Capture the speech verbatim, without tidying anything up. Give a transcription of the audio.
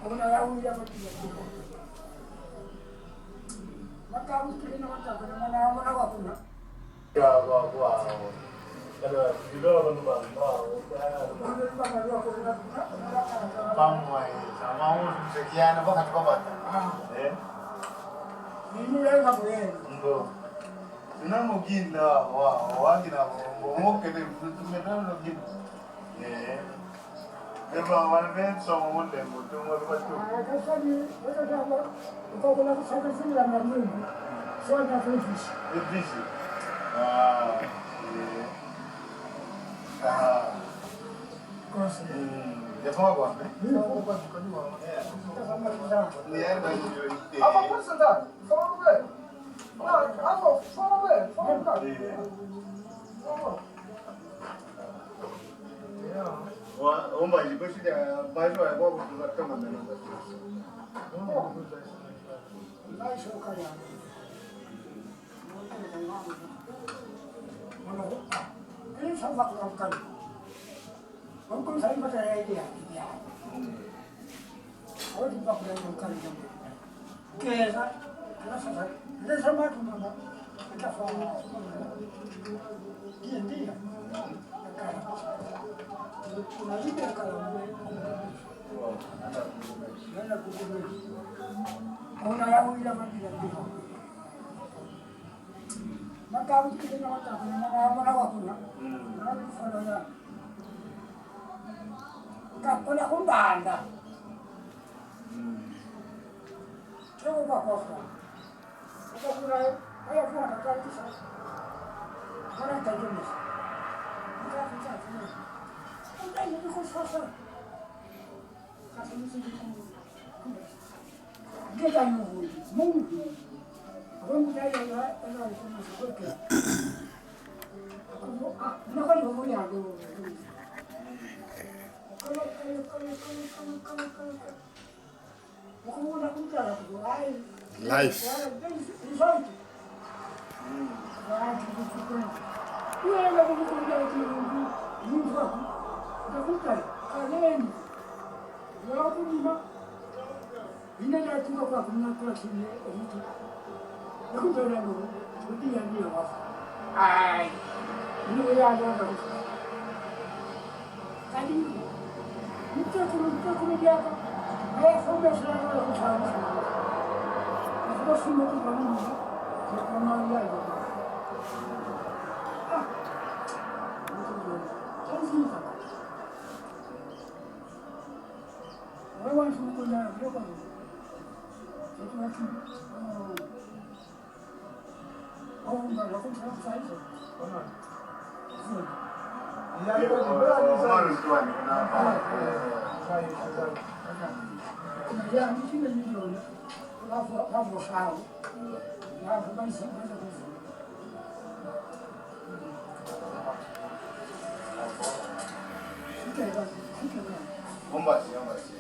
Kuna ya uya kwa kila kitu. Maka mtu kile na watu kuna mwana mwana wa kuna. Ya, wa, wa. Kana kilo kwa kwa. Pamwe, sama usikiana mpaka tukapata. Eh? Mimi leo kwa kweli. Ndo. Tuna muginda wa, wa kina mbomoke de tumetana muginda. Eh. Eba wana beto mu mulembo, tumo kwa tu. Ah, kasani, weka kwa, kwa kuna kusaka sisi la manyumba. Sio na ofisi. Ofisi. Ah, eh. Ah. Kosa. Mm. Ya fama kwa, eh? Mm. Ni ya kwa. Hapa kwa sasa. Fama kwa. Ah, hapo, fama kwa. Fama kwa. Eh. Fama kwa. Wa, umba, jikoshi da, bajo ya kwa kutunga kama meno. Keza, keza sasa, leza matu mama, ita fama, dia, dia, akala, kuna libe akala, nana kukume, kuna ya wila mabila bila, maka kutukile na wata, kuna mwana, mwana wa kuna, na kufanya ya, kakona kumbanda. Kyo kwa kwa. Kwa kuna, haya kwa na kabisa. Kana tajumisa. Ndio kwa kwa. Ndio kwa sasa. Kasi msi. Ndio kwa Mungu. Mungu. Mungu ndiye ya ya ya. Kwa kwa kwa ya. Life. Ai. Ino ya ya ya. Kadi, ntekulu, ntekulu diaka. Aya, fombe sila ya kusa. Kusa sima tu kwa nini? Kwa maana ya. Ah. Tanzi. Wewe, wewe, wewe, wewe. Bombasi, bombasi.